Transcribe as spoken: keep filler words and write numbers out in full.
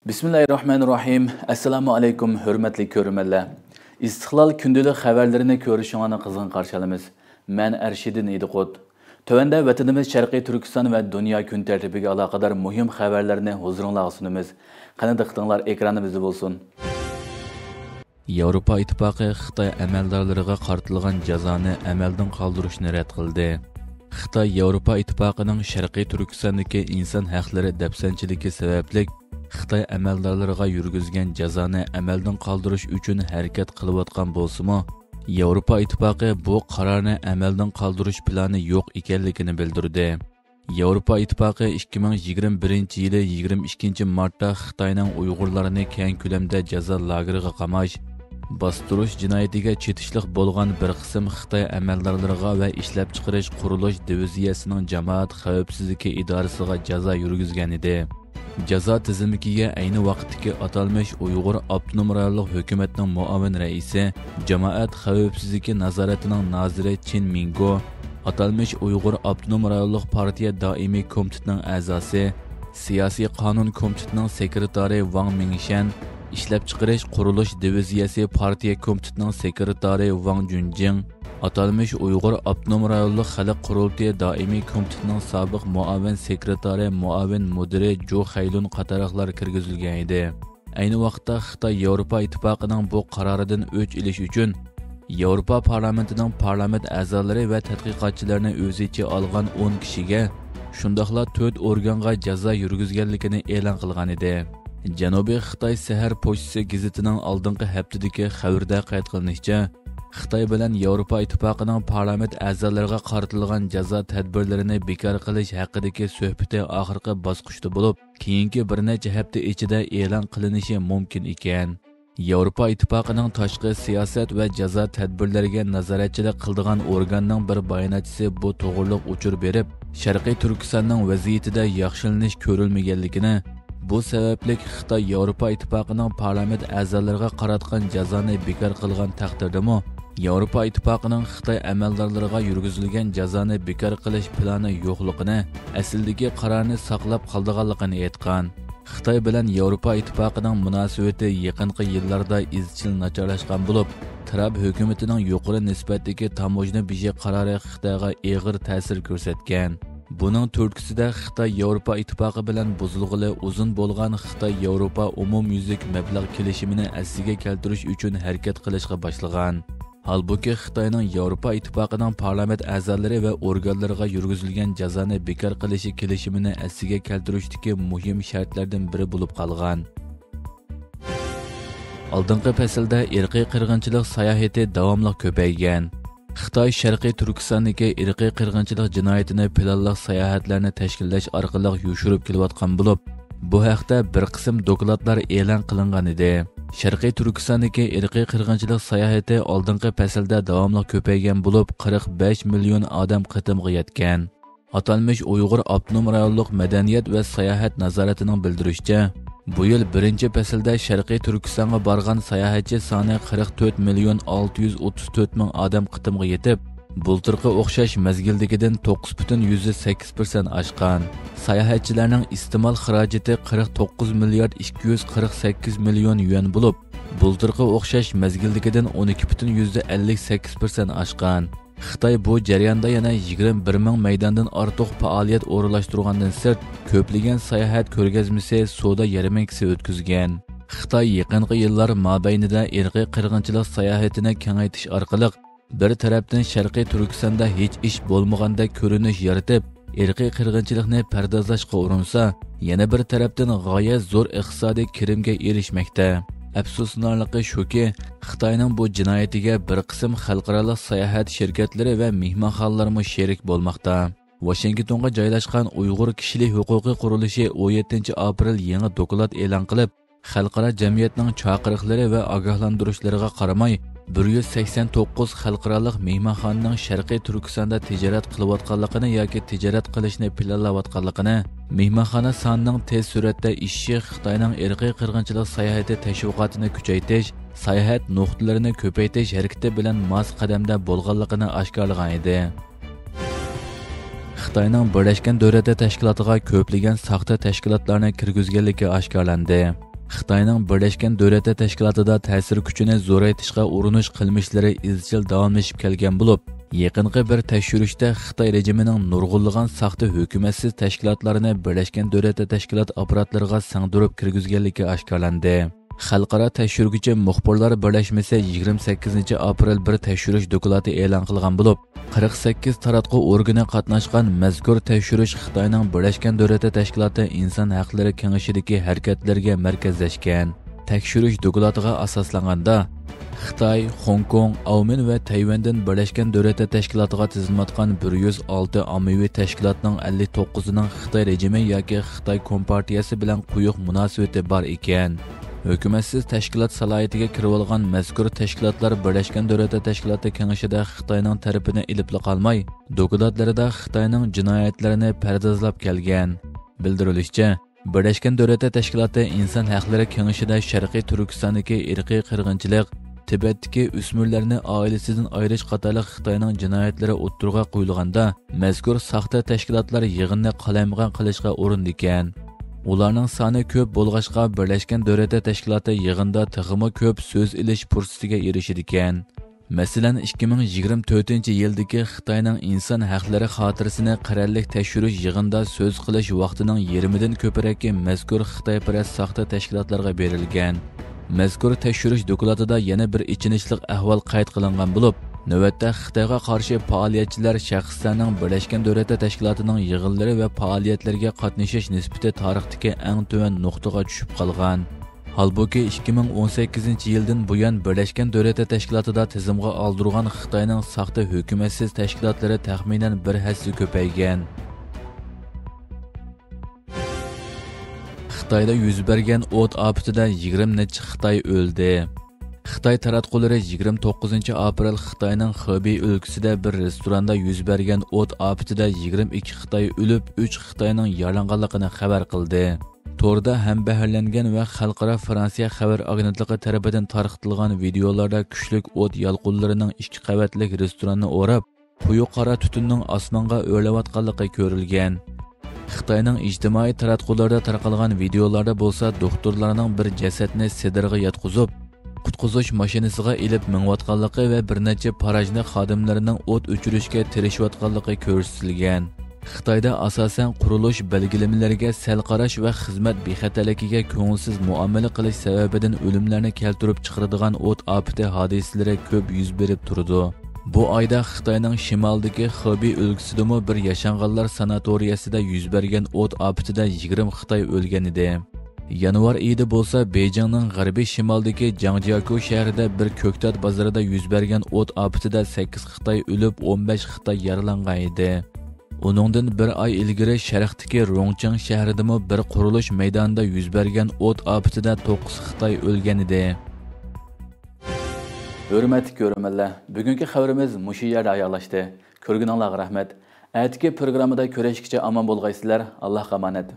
بىسمىللاھىررەھمانىررەھىم. ئەسسالامۇ ئەلەيكۇم، ھۆرمەتلىك كۆرۈرمەنلەر. ئىستىقلال كۈندىلىك خەۋەرلىرىنى كۆرۈشۈڭلارنى قىزغىن قارشى ئالىمىز. مەن ئەرشىدىن ئىدىقۇت. تۆۋەندە ۋەتىنىمىز شەرقىي تۈركىستان ۋە دۇنيا كۈن تەرتىپىگە ئالاقىدار مۇھىم خەۋەرلەرنى ھۇزۇرۇڭلارغا سۇنىمىز. قېنى، دىققىتىڭلار ئېكرانىمىزدا بولسۇن. ياۋروپا ئىتتىپاقى خىتاي ئەمەلدارلىرىغا قارىتىلغان جازانى ئەمەلدىن قالدۇرۇشنى رەت قىلدى. خىتاي ياۋروپا ئىتتىپاقىنىڭ شەرقىي تۈركىستاندىكى ئىنسان ھەقلىرى دەپسەندىچىلىكى سەۋەبلىك خىتاي ئەمەلدارلىرىغا يۈرگۈزگەن جازانى ئەمەلدىن قالدۇرۇش ئۈچۈن ھەرىكەت قىلىۋاتقان بولسىمۇ، ياۋروپا ئىتتىپاقى بۇ قارارنى ئەمەلدىن قالدۇرۇش پىلانى يوق ئىكەنلىكىنى بىلدۈردى. ياۋروپا ئىتتىپاقى ئىككى مىڭ يىگىرمە بىرىنچى يىلى يىگىرمە ئىككىنچى مارتتا خىتاينىڭ ئۇيغۇرلارنى كەڭ كۆلەمدە جازا لاگېرىغا قاماش، باستۇرۇش جىنايىتىگە چېتىشلىق بولغان بىر قىسىم خىتاي ئەمەلدارلىرىغا ۋە ئىشلەپچىقىرىش قۇرۇلۇش دىۋىزىيەسىنىڭ جامائەت خەۋپسىزلىكى ئىدارىسىغا جازا يۈرگۈزگەنىدى. جازا تىزىملىكىگە ئەينى ۋاقىتتىكى ئاتالمىش ئۇيغۇر ئاپتونوم رايونلۇق ھۆكۈمەتنىڭ مۇئاۋىن رەئىسى، جامائەت خەۋپسىزلىكى نازارىتىنىڭ نازىرى چېن مىڭگو، ئاتالمىش ئۇيغۇر ئاپتونوم رايونلۇق پارتىيە دائىمىي كومىتېتىنىڭ ئەزاسى، سىياسىي قانۇن كومىتېتىنىڭ سېكرېتارى ۋاڭ مىڭشەن، ئىشلەپچىقىرىش قۇرۇلۇش دىۋىزىيەسى پارتىيە كومىتېتىنىڭ سېكرېتارى ۋاڭ جۈنجىڭ، ئاتالمىش ئۇيغۇر ئاپتونوم رايونلۇق خەلق قۇرۇلتىيى دائىمىي كومىتېتىنىڭ سابىق مۇئاۋىن سېكرېتارى، مۇئاۋىن مۇدىرى جۇ خەيلۇن قاتارلىقلار كىرگۈزۈلگەن ئىدى. ئەينى ۋاقىتتا خىتاي ياۋروپا ئىتتىپاقىنىڭ بۇ قارارىدىن ئۆچ ئېلىش ئۈچۈن، ياۋروپا پارلامېنتىنىڭ پارلامېنت ئەزالىرى ۋە تەتقىقاتچىلارنى ئۆز ئىچىگە ئالغان ئون كىشىگە، شۇنداقلا تۆت ئورگانغا جازا يۈرگۈزگەنلىكىنى ئېلان قىلغانىدى. جەنۇبىي خىتاي سەھەر پوچتىسى گېزىتىنىڭ ئالدىنقى ھەپتىدىكى خەۋىرىدە قەيت قىلىنىشىچە، خىتاي بىلەن ياۋروپا ئىتتىپاقىنىڭ پارلامېنت ئەزالىرىغا قارىتىلغان جازا تەدبىرلىرىنى بىكار قىلىش ھەققىدىكى سۆھبىتى ئاخىرقى باسقۇچتا بولۇپ، كېيىنكى بىر نەچچە ھەپتە ئىچىدە ئېلان قىلىنىشى مۇمكىن ئىكەن. ياۋروپا ئىتتىپاقىنىڭ تاشقى سىياسەت ۋە جازا تەدبىرلىرىگە نازارەتچىلىك قىلىدىغان ئورگاننىڭ بىر باياناتچىسى بۇ توغرۇلۇق ئۇچۇر بېرىپ، شەرقىي تۈركىستاننىڭ ۋەزىيىتىدە ياخشىلىنىش كۆرۈلمىگەنلىكىنى، بۇ سەۋەبلىك خىتاي ياۋروپا ئىتتىپاقىنىڭ پارلامېنت ئەزالىرىغا قاراتقان جازانى بىكار قىلغان تەقدىردىمۇ، ياۋروپا ئىتتىپاقىنىڭ خىتاي ئەمەلدارلىرىغا يۈرگۈزۈلگەن جازانى بىكار قىلىش پىلانى يوقلۇقىنى، ئەسلىدىكى قارارنى ساقلاپ قالىدىغانلىقىنى ئېيتقان. خىتاي بىلەن ياۋروپا ئىتتىپاقىنىڭ مۇناسىۋىتى يېقىنقى يىللاردا ئىزچىل ناچارلاشقان بولۇپ، ترامپ ھۆكۈمىتىنىڭ يۇقىرى نىسبەتتىكى تاموژنا بېجى قارارى خىتايغا ئېغىر تەسىر كۆرسەتكەن. بۇنىڭ تۈرتكىسىدە خىتاي ياۋروپا ئىتتىپاقى بىلەن بۇزۇلغىلى ئۇزۇن بولغان خىتاي ياۋروپا ئومۇميۈزلۈك مەبلەغ كېلىشىمىنى ئەسلىگە كەلتۈرۈش ئۈچۈن ھەرىكەت قىلىشقا باشلىغان. ھالبۇكى، خىتاينىڭ ياۋروپا ئىتتىپاقىنىڭ پارلامېنت ئەزالىرى ۋە ئورگانلىرىغا يۈرگۈزۈلگەن جازانى بىكار قىلىشى كېلىشىمىنى ئەسلىگە كەلتۈرۈشتىكى مۇھىم شەرتلەردىن بىرى بولۇپ قالغان. ئالدىنقى پەسىلدە ئىرقىي قىرغىنچىلىق ساياھىتى داۋاملىق كۆپەيگەن. خىتاي شەرقىي تۈركىستاندىكى ئىرقىي قىرغىنچىلىق جىنايىتىنى پىلانلىق ساياھەتلەرنى تەشكىللەش ئارقىلىق يوشۇرۇپ كېلىۋاتقان بولۇپ، بۇ ھەقتە بىر قىسىم دوكلاتلار ئېلان قىلىنغان ئىدى. شەرقىي تۈركىستاندىكى ئىرقىي قىرغىنچىلىق ساياھىتى ئالدىنقى پەسىلدە داۋاملىق كۆپەيگەن بولۇپ، قىرىق بەش مىليون ئادەم قېتىمغا يەتكەن. ئاتالمىش ئۇيغۇر ئاپتونوم رايونلۇق مەدەنىيەت ۋە ساياھەت نازارىتىنىڭ بىلدۈرۈشىچە، بۇ يىل بىرىنچى پەسىلدە شەرقىي تۈركىستانغا بارغان ساياھەتچى سانى قىرىق تۆت مىليون ئالتە يۈز ئوتتۇز تۆت مىڭ ئادەم قېتىمغا يېتىپ، بۇلتۇرقى ئوخشاش مەزگىلدىكىدىن توققۇز پۈتۈن يۈزدە سەككىز پىرسەنت ئاشقان. ساياھەتچىلەرنىڭ ئىستېمال خىراجىتى قىرىق توققۇز مىليارد ئىككى يۈز قىرىق سەككىز مىليون يۈەن بولۇپ، بۇلتۇرقى ئوخشاش مەزگىلدىكىدىن ئون ئىككى پۈتۈن يۈزدە ئەللىك سەككىز پىرسەنت ئاشقان. خىتاي بۇ جەرياندا يەنە يىگىرمە بىر مىڭ مەيداندىن ئارتۇق پائالىيەت ئورۇنلاشتۇرغاندىن سىرت، كۆپلىگەن ساياھەت كۆرگەزمىسى، سودا يەرمەنكىسى ئۆتكۈزگەن. خىتاي يېقىنقى يىللار مابەينىدە ئىرقىي قىرغىنچىلىق ساياھىتىنى كېڭەيتىش ئارقىلىق، بىر تەرەپتىن شەرقىي تۈركىستاندا ھېچ ئىش بولمىغاندەك كۆرۈنۈش يارىتىپ، ئىرقىي قىرغىنچىلىقنى پەردازلاشقا ئۇرۇنسا، يەنە بىر تەرەپتىن غايەت زور ئىقتىسادىي كىرىمگە ئېرىشمەكتە. ئەپسۇسلىنارلىقى شۇكى، خىتاينىڭ بۇ جىنايىتىگە بىر قىسىم خەلقئارالىق ساياھەت شىركەتلىرى ۋە مېھمانخانىلارمۇ شېرىك بولماقتا. ۋاشىنگتونغا جايلاشقان ئۇيغۇر كىشىلىك ھوقۇقى قۇرۇلۇشى ئون يەتتىنچى ئاپرېل يېڭى دوكلات ئېلان قىلىپ، خەلقئارا جەمئىيەتنىڭ چاقىرىقلىرى ۋە ئاگاھلاندۇرۇشلىرىغا قارىماي، بىر يۈز سەكسەن توققۇز خەلقئارالىق مېھمانخانىنىڭ شەرقىي تۈركىستاندا تىجارەت قىلىۋاتقانلىقىنى ياكى تىجارەت قىلىشنى پىلانلاۋاتقانلىقىنى، مېھمانخانا سانىنىڭ تېز سۈرئەتتە ئېشىشى خىتاينىڭ ئىرقىي قىرغىنچىلىق ساياھىتى تەشۋىقاتىنى كۈچەيتىش، ساياھەت نۇقتىلىرىنى كۆپەيتىش ھەرىكىتى بىلەن ماس قەدەمدە بولغانلىقىنى ئاشكارىلىغان ئىدى. خىتاينىڭ بىرلەشكەن دۆلەتلەر تەشكىلاتىغا كۆپلىگەن ساختا تەشكىلاتلارنى كىرگۈزگەنلىكى ئاشكارىلاندى. خىتاينىڭ بىرلەشكەن دۆلەتلەر تەشكىلاتىدا تەسىر كۈچىنى زورايتىشقا ئۇرۇنۇش قىلمىشلىرى ئىزچىل داۋاملىشىپ كەلگەن بولۇپ، يېقىنقى بىر تەكشۈرۈشتە خىتاي رېجىمىنىڭ نۇرغۇنلىغان ساختا ھۆكۈمەتسىز تەشكىلاتلارنى بىرلەشكەن دۆلەتلەر تەشكىلات ئاپپاراتلىرىغا سىڭدۈرۈپ كىرگۈزگەنلىكى ئاشكارىلاندى. خەلقئارا تەكشۈرگۈچى مۇخبىرلار بىرلەشمىسى يىگىرمە سەككىزىنچى ئاپرېل بىر تەكشۈرۈش دوكلاتى ئېلان قىلغان بولۇپ، قىرىق سەككىز تاراتقۇ ئورگىنى قاتناشقان مەزكۇر تەكشۈرۈش خىتاينىڭ بىرلەشكەن دۆلەتلەر تەشكىلاتى ئىنسان ھەقلىرى كېڭىشىدىكى ھەرىكەتلىرىگە مەركەزلەشكەن. تەكشۈرۈش دوكلاتىغا ئاساسلانغاندا، خىتاي، خوڭكوڭ، ئاۋمېن ۋە تەيۋەندىن بىرلەشكەن دۆلەتلەر تەشكىلاتىغا تىزىملاتقان بىر يۈز ئالتە ئاممىۋى تەشكىلاتنىڭ ئەللىك توققۇزىنىڭ خىتاي رېجىمى ياكى خىتاي كومپارتىيەسى بىلەن قويۇق مۇناسىۋىتى بار ئىكەن. ھۆكۈمەتسىز تەشكىلات سالاھىيىتىگە كىرىۋالغان مەزكۇر تەشكىلاتلار بىرلەشكەن دۆلەتلەر تەشكىلاتى كېڭىشىدە خىتاينىڭ تەرىپىنى ئېلىپلا قالماي، دوكلاتلىرىدا خىتاينىڭ جىنايەتلىرىنى پەردازلاپ كەلگەن. بىلدۈرۈلۈشىچە، بىرلەشكەن دۆلەتلەر تەشكىلاتى ئىنسان ھەقلىرى كېڭىشىدە شەرقىي تۈركىستاندىكى ئىرقىي قىرغىنچىلىق، تىبەتتىكى ئۆسمۈرلەرنى ئائىلىسىدىن ئايرىش قاتارلىق خىتاينىڭ جىنايەتلىرى ئوتتۇرىغا قويۇلغاندا، مەزكۇر ساختا تەشكىلاتلار يىغىننى قالايمىقان قىلىشقا ئۇرۇنىدىكەن. ئۇلارنىڭ سانى كۆپ بولغاچقا، بىرلەشكەن دۆلەتلەر تەشكىلاتى يىغىندا تېخىمۇ كۆپ سۆز ئېلىش پۇرسىتىگە ئېرىشىدىكەن. مەسىلەن، ئىككى مىڭ يىگىرمە تۆتىنچى يىلدىكى خىتاينىڭ ئىنسان ھەقلىرى خاتىرىسىنى قەرەللىك تەكشۈرۈش يىغىنىدا سۆز قىلىش ۋاقتىنىڭ يېرىمىدىن كۆپرەكى مەزكۇر خىتايپەرەس ساختا تەشكىلاتلارغا بېرىلگەن. مەزكۇر تەكشۈرۈش دوكلاتىدا يەنە بىر ئېچىنىشلىق ئەھۋال قەيت قىلىنغان بولۇپ، نۆۋەتتە خىتايغا قارشى پائالىيەتچىلەر شەخسلەرنىڭ بىرلەشكەن دۆلەتلەر تەشكىلاتىنىڭ يىغىنلىرى ۋە پائالىيەتلىرىگە قاتنىشىش نىسبىتى تارىختىكى ئەڭ تۆۋەن نۇقتىغا چۈشۈپ قالغان. ھالبۇكى، ئىككى مىڭ ئون سەككىزىنچى يىلدىن بۇيان بىرلەشكەن دۆلەتلەر تەشكىلاتىدا تىزىمغا ئالدۇرغان خىتاينىڭ ساختا ھۆكۈمەتسىز تەشكىلاتلىرى تەخمىنەن بىر ھەسسە كۆپەيگەن. خىتايدا يۈز بەرگەن ئوت ئاپىتىدە يىگىرمە نەچچە خىتاي ئۆلدى. خىتاي تاراتقۇلىرى يىگىرمە توققۇزىنچى ئاپرېل خىتاينىڭ خېبېي ئۆلكىسىدە بىر رېستوراندا يۈز بەرگەن ئوت ئاپىتىدە يىگىرمە ئىككى خىتاي ئۆلۈپ، ئۈچ خىتاينىڭ يارىلانغانلىقىنى خەۋەر قىلدى. توردا ھەمبەھىرلەنگەن ۋە خەلقئارا فرانسىيە خەۋەر ئاگېنتلىقى تەرىپىدىن تارقىتىلغان ۋىدېئولاردا كۈچلۈك ئوت يالقۇنلىرىنىڭ ئىككى قەۋەتلىك رېستوراننى ئوراپ، قويۇق قارا تۈتۈننىڭ ئاسمانغا ئۆرلەۋاتقانلىقى كۆرۈلگەن. خىتاينىڭ ئىجتىمائىي تاراتقۇلاردا تارقالغان ۋىدېئولاردا بولسا دوختۇرلارنىڭ بىر جەسەتنى سېدىرغا ياتقۇزۇپ، قۇتقۇزۇش ماشىنىسىغا ئېلىپ مېڭىۋاتقانلىقى ۋە بىر نەچچە پاراژنى خادىملىرىنىڭ ئوت ئۆچۈرۈشكە تىرىشىۋاتقانلىقى كۆرسىتىلگەن. خىتايدا ئاساسەن قۇرۇلۇش بەلگىلىمىلىرىگە سەل قاراش ۋە خىزمەت بىخەتەرلىكىگە كۆڭۈلسىز مۇئامىلە قىلىش سەۋەبىدىن ئۆلۈملەرنى كەلتۈرۈپ چىقىرىدىغان ئوت ئاپىتى ھادىسىلىرى كۆپ يۈز بېرىپ تۇرىدۇ. بۇ ئايدا خىتاينىڭ شىمالىدىكى خېبېي ئۆلكىسىدىمۇ بىر ياشانغانلار ساناتورىيەسىدە يۈز بەرگەن ئوت ئاپىتىدە يىگىرمە خىتاي ئۆلگەن ئىدى. يانۋار ئېيىدا بولسا بېيجىڭنىڭ غەربىي شىمالىدىكى جاڭجياكۇ شەھىرىدە بىر كۆكتات بازىرىدا يۈز بەرگەن ئوت ئاپىتىدە سەككىز خىتاي ئۆلۈپ، ئون بەش خىتاي يارىلانغان ئىدى. ئۇنىڭدىن بىر ئاي ئىلگىرى شەرقتىكى رۇڭچىڭ شەھىرىدىمۇ بىر قۇرۇلۇش مەيدانىدا يۈز بەرگەن ئوت ئاپىتىدە توققۇز خىتاي ئۆلگەن ئىدى. ھۆرمەتلىك كۆرۈرمەنلەر، بۈگۈنكى خەۋىرىمىز مۇشۇ يەردە ئاياغلاشتى. كۆرگىنىڭلارغا رەھمەت. ئەتىكى پروگراممىدا كۆرۈشكىچە ئامان بولغايسىلەر. ئاللاھقا ئامانەت.